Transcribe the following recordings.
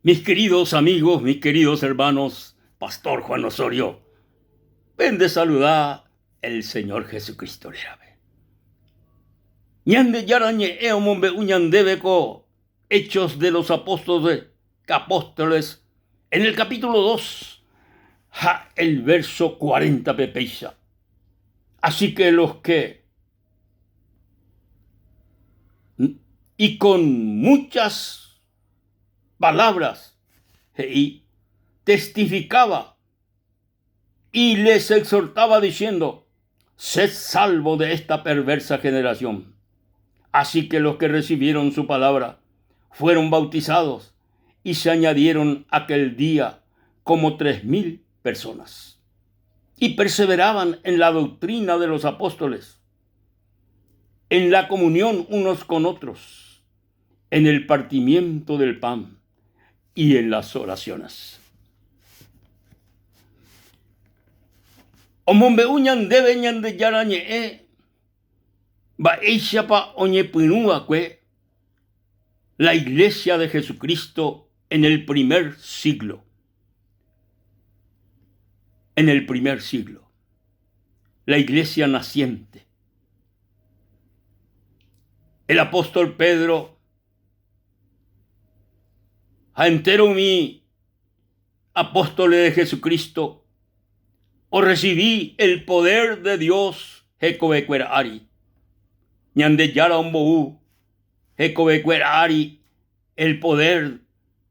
Mis queridos amigos, mis queridos hermanos, Pastor Juan Osorio, pende saluda el Señor Jesucristo rérape. Ñandejára ñe'ẽ omombe'u ñandéve ko Hechos de los Apóstoles, Apóstoles en el capítulo 2 ha el verso 40 pe péicha. Así que los que y con muchas palabras he'i testificaba y les exhortaba diciendo, Sed salvo de esta perversa generación. Así que los que recibieron su palabra fueron bautizados y se añadieron aquel día como 3000 personas. Y perseveraban en la doctrina de los apóstoles, en la comunión unos con otros, en el partimiento del pan y en las oraciones. Omombe'u ñandéve Ñandejára ñe'ẽ mba'éichapa oñepyrũva'ekue la Iglesia de Jesucristo en el primer siglo. En el primer siglo. La Iglesia naciente. El apóstol Pedro ha entéro umi apóstoles de Jesucristo orresivi el poder de Dios hekovekuéra ári. Ñandejára ombou hekovekuéra ári el poder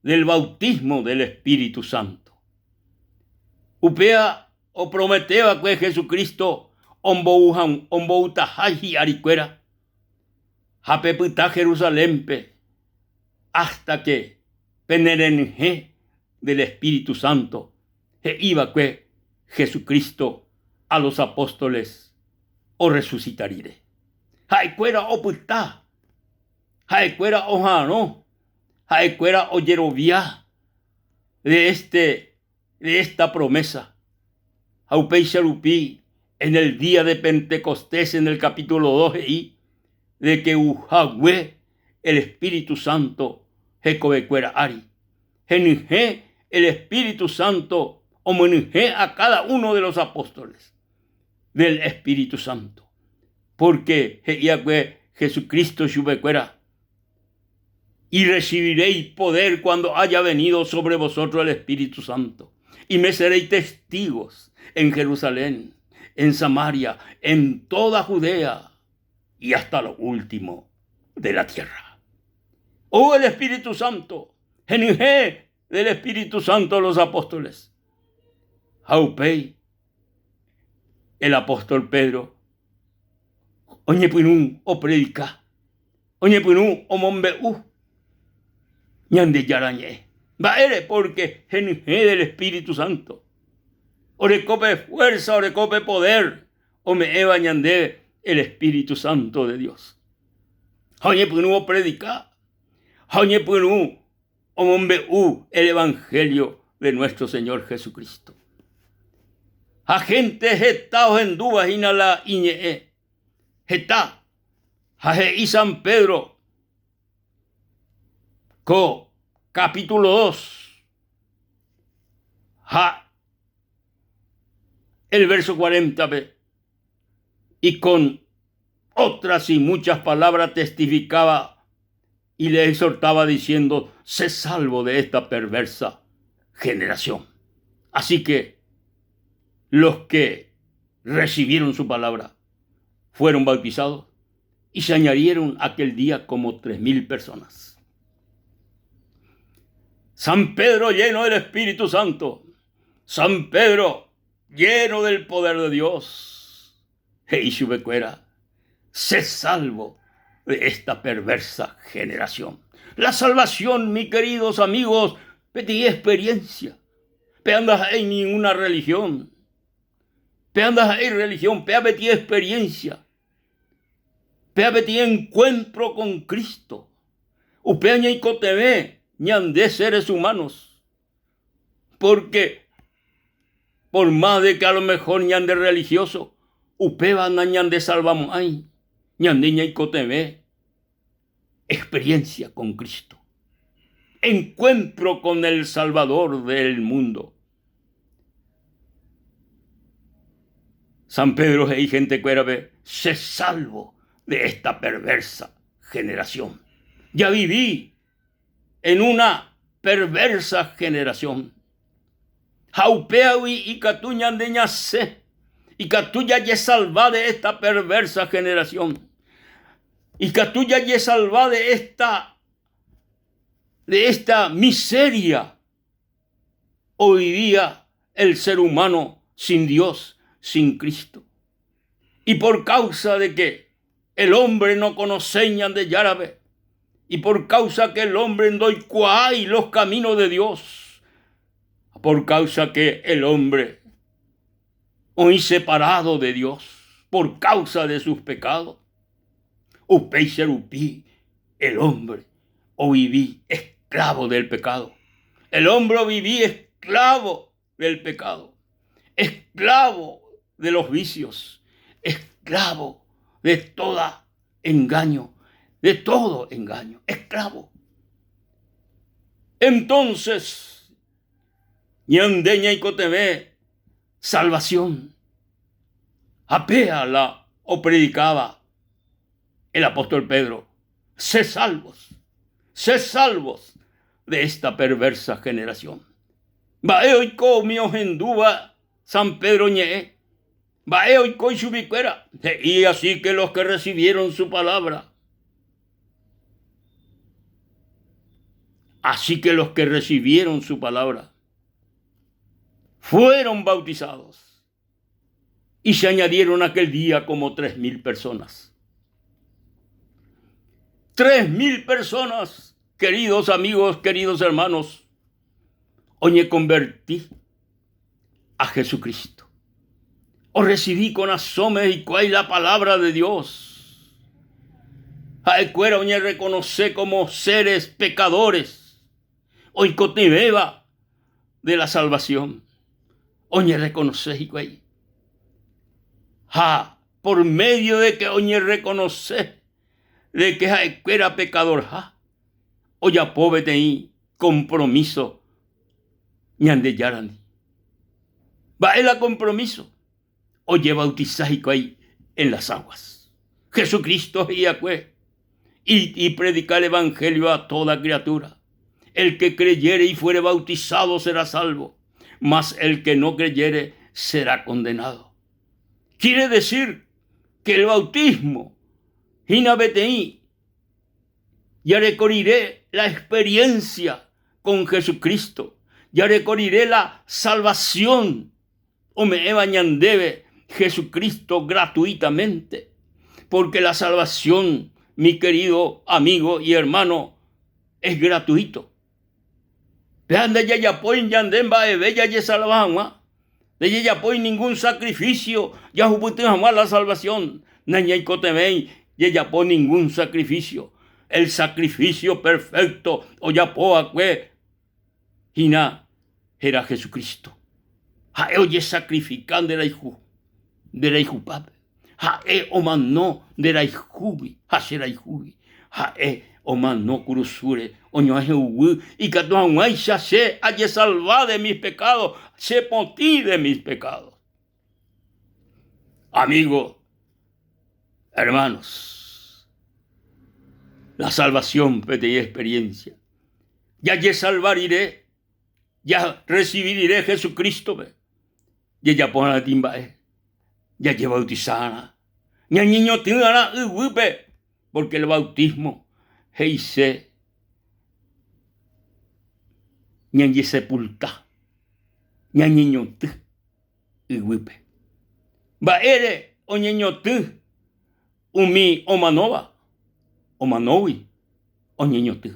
del bautismo del Espíritu Santo. Upéva opromete va'ekue Jesucristo ombou omboutaha hi'arikuéra ha pepyta Jerusalénpe hasta que penerenyhẽ del Espíritu Santo, he'i va'ekue Jesucristo a los apóstoles orresucita rire. Ha'ekuéra opyta, ha'ekuéra oha'arõ, ha'ekuéra ojerovia de este de esta promesa. Ha upéicha rupi en el día de Pentecostés en el capítulo 2 he'i de que hague el Espíritu Santo hekovekuéra ári. Henyhẽ el Espíritu Santo omyenyhẽ a cada uno de los apóstoles del Espíritu Santo. Porque he'iakue Jesucristo chupekuéra Y recibiréis poder cuando haya venido sobre vosotros el Espíritu Santo, y me seréis testigos en Jerusalén, en Samaria, en toda Judea y hasta lo último de la tierra. Oh, el Espíritu Santo, henyhẽ del Espíritu Santo los apóstoles. Ha upéi el apóstol Pedro oñepyrũ opredika Oñepyrũ omombe'u Ñandejára Ñe'ẽ. Mba'ére? Pórke henyhẽ del Espíritu Santo. Oreko pe fuérsa, oreko pe podér ome'ẽva ñandéve el Espíritu Santo de Dios. Ha oñepyrũ opredika, ha oñepyrũ omombe'u el Evangelio de nuestro Señor Jesucristo. Ha hénte heta ohendúva hína la iñe'ẽ. Heta Ha he'i San Pedro ko capítulo 2 ha el verso 40-pe, y con otras y muchas palabras testificaba y le exhortaba diciendo, sé salvo de esta perversa generación. Así que los que recibieron su palabra fueron bautizados y se añadieron aquel día como 3000 personas. San Pedro lleno del Espíritu Santo, San Pedro lleno del poder de Dios, he'i chupekuéra, Sé salvo de esta perversa generación. La salvación, mis queridos amigos, peteĩ experiencia. Péa ndaha'éi ninguna religión. Péa ndaha'éi religión, péa peteĩ experiencia. Péa peteĩ encuentro con Cristo. Upéa ñaikotevẽ ñande seres humanos. Porque por más de que a lo mejor ñande religioso, upéva nañandesalvamo'ãi, ñande ñaikotevẽ experiencia con Cristo. Encuentro con el Salvador del mundo. San Pedro he'i hentekuérape, Che salvo de esta perversa generación. Javivi en una perversa generación. Ha upéagui ikatu ñande ñasẽ, ikatu jajesalva de esta perversa generación. Ikatu jajesalva de esta de esta miseria ovivía el ser humano sin Dios, sin Cristo. Y por causa de que el hombre no conoce Ñandejárape, y por causa que el hombre ndoikuaái los caminos de Dios, por causa que el hombre oĩ separado de Dios por causa de sus pecados, upéicha rupi el hombre ovivi esclavo del pecado. El hombre ovivi esclavo del pecado, esclavo de los vicios, esclavo de toda engaño, de todo engaño, esclavo. Entonces, ñande ñaikotevẽ salvación. Ha péa la opredicaba el apóstol Pedro, Sed salvos, sed salvos de esta perversa generación. Mba'e oiko umi ohendúva San Pedro ñe'ẽ? Mba'e oiko ichuguikuéra? He'i así que los que recibieron su palabra. Así que los que recibieron su palabra fueron bautizados y se añadieron aquel día como 3.000 personas. 3.000 personas, queridos amigos, queridos hermanos, oñeconvertí a Jesucristo. Orecibí con asome hikuái la palabra de Dios. Ha'ekuéra oñerreconoce como seres pecadores, oikotevẽva de la salvación. Oñerreconoce hikuái. Ha por medio de que oñerreconoce de que ha'ekuéra pecadorha, ojapo peteĩ compromiso Ñandejárandi. Mba'e la compromiso? Ojebautiza hikuái en las aguas. Jesucristo he'iakue, Id y predicad el evangelio a toda criatura. El que creyere y fuere bautizado será salvo, mas el que no creyere será condenado. Quiere decir que el bautismo hína peteĩ Jareko rire la experiencia con Jesucristo, jareko rire la salvación ome'ẽva ñandéve Jesucristo gratuitamente, porque la salvación, mi querido amigo y hermano, es gratuito. Péa ndajajapói ñande mba'eve jajesalva hag̃ua, ndajajapói ningún sacrificio jahupyty hag̃ua la salvación, nañaikotevẽi jajapo ningún sacrificio. El sacrificio perfecto ojapo va'ekue hína héra Jesucristo. Ha'e ojesacrifika nde rayhu, nde rayhupápe. Ha'e omano nde rayhúgui ha che rayhúgui. Ha'e omano kurusúre oñohẽ huguy ikatu hag̃uáicha che ajesalva de mis pecados, che potĩ de mis pecados. Amigo, hermanos, la salvación peteĩ experiencia. Jajesalva rire, jarrecibi rire Jesucristo-pe, Jajapo va'erã mba'e, jajebautisa va'erã, ñañeñotỹ va'erã y guýpe, porque el bautismo he'ise ñañesepulta, ñañeñotỹ y guýpe. Mba'ére oñeñotỹ umi omanóva? Omanógui oñeñotỹ.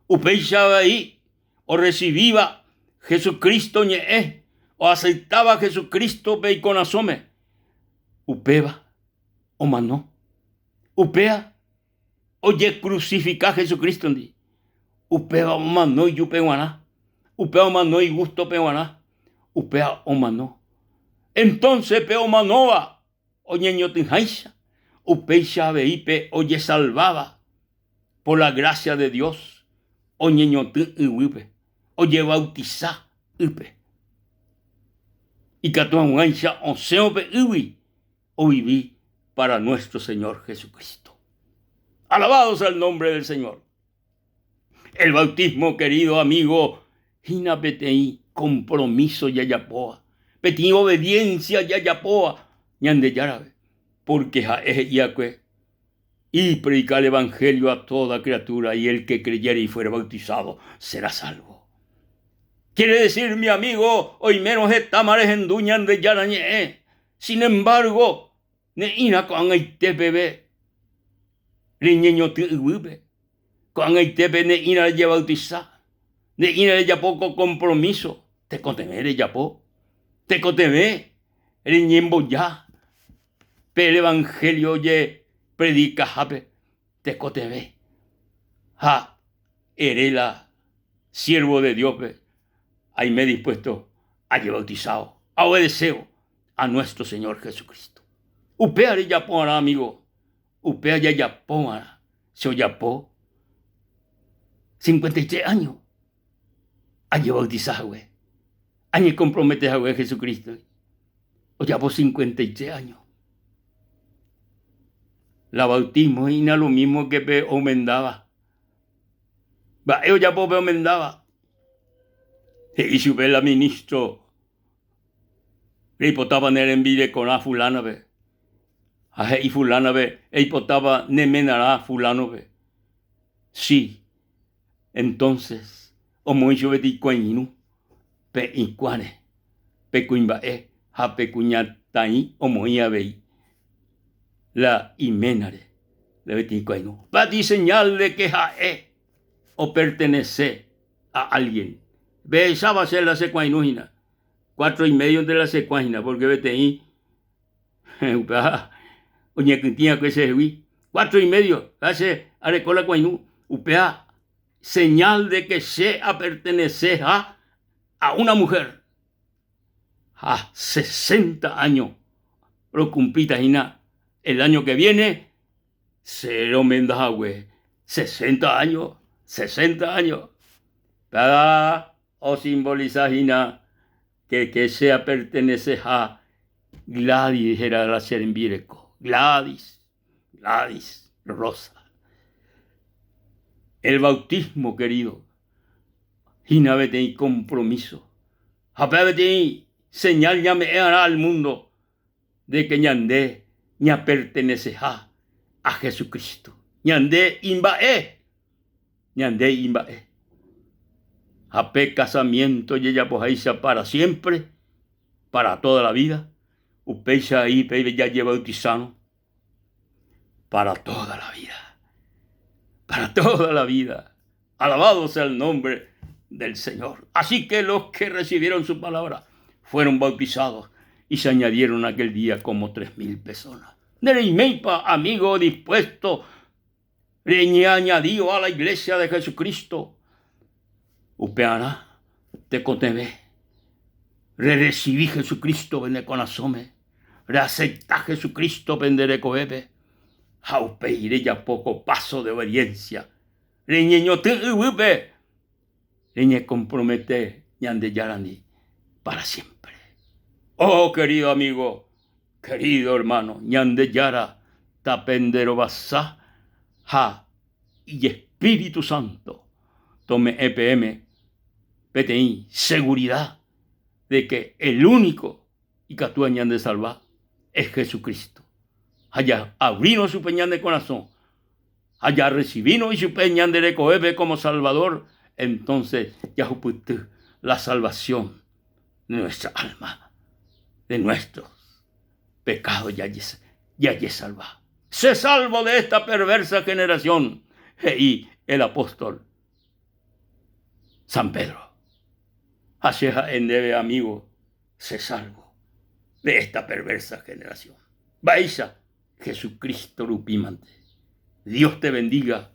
Upéicha avei orresivíva Jesucristo ñe'ẽ, oaseptáva Jesucrístope ikorasõme, upéva omano. Upéva ojekrusifika Jesucrístondi. Upéva omano ijupe g̃uarã, upéva omano igústope g̃uarã, upéva omano. Entónse pe omanóva oñeñotỹháicha, upéicha avei pe ojesalváva por la grásia de Dios. Oñeñotỹ yvýpe, ojevautisa ýpe. Ikatu hag̃uáicha osẽvo pe ýgui ovivi para nuestro Señor Jesucristo. Alabado sea el nombre del Señor. El bautismo, querido amigo, hína peteĩ compromiso jajapóva, peteĩ obediencia jajapóva Ñandejárape, porque ha'e he'iakue, Id predicar el evangelio a toda criatura y el que creyere y fuere bautizado será salvo. Quiere decir, mi amigo, oimérõ hetáma rehendu Ñandejára ñe'ẽ, sin embargo, ne'ĩra ko'ag̃aite peve reñeñotỹ yvýpe, ko'ag̃aitépe ne'ĩra rejebautisa, ne'ĩra rejapo ko compromiso, tekotevẽ rejapo, tekotevẽ reñemboja pe evangelio ojepredikahápe tekotevẽ ha ere la siervo de Dios-pe aime dispuesto ajebautisávo, aobedesévo a nuestro Señor Jesucristo. Upéva rejapo va'erã amigo, upéva jajapo va'erã, che ojapo 53 años ajebautisa hague, añecompromete hague Jesucristo-re, ojapo 53 años. La bautismo hína lo mismo que pe omendáva. Mba'e ojapo pe omendáva? He'i chupe la ministro Reipotápa ne rembirekorã fulánape? Ha he'i fulánape, Eipotápa ne menarã fulánope? Si. Entonces omoĩ chupe tikuãirũ pe ikuãre, pe kuimba'e ha pe kuñataĩ omoĩ avei la iménare la peteĩ kuãirũ. Pati señal de que ha'e opertenece a alguien. Pehecháva che la che kuãirũ hína. Cuatro y médionte la che kuã hína, porque peteĩ upéva oñekytĩ va'ekue chehegui. Cuatro y medio ha che areko la kuãirũ. Upéva señal de que che aperteneceha a una mujer. Ha sesenta años rokumplíta hína el año que viene Che romenda hague sesenta año, sesenta año. Péva osimbolisa hína que che che aperteneceha Gladys héra la che rembireko. Gladys, Gladys Rosa. El bautismo, querido, hína peteĩ compromiso ha péva peteĩ señal ñame'ẽ arã al mundo de que ñande ñaperteneceha a Jesucristo. Ñande imba'e, ñande imba'e. Ha pe casamiento jejapoháicha para siempre, para toda la vida, upéicha avei pe jajebautizárõ para toda la vida, para toda la vida. Alabado sea el nombre del Señor. Así que los que recibieron su palabra fueron bautizados y se añadieron aquel día como 3.000 personas. Nereiméipa, amigo dispuesto, reñeañadío a la iglesia de Jesucristo. Upearã tekotevẽ rerecibi Jesucristo pene korasõme, reacepta Jesucristo pende rekovépe ha upéi rejapo ko paso de obediencia Reñeñotỹ yvýpe reñekompromete Ñandejárandi para siémpre. Oh, querido amigo, querido hermano, Ñandejára tapenderovasa ha Ijespíritu Santo tome'ẽ peẽme peteĩ seguridad de que el único ikatúva ñandesalva es Jesucristo. Ha ja'abrírõ chupe ñane korasõ ha jarrecibírõ ichupe ñande rekovépe como Salvador, entonces jahupyty la salvación de nuestra alma, de nuestros pecados jajesalva. Se salvo de esta perversa generación, he'i el apóstol San Pedro. Ha che ha'e ndéve amigo, se salvo de esta perversa generación. Mba'éicha Jesucristo rupi mante. Dios te bendiga,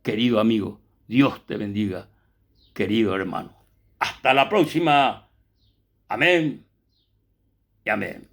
querido amigo. Dios te bendiga, querido hermano. Hasta la próxima. Amén y amén.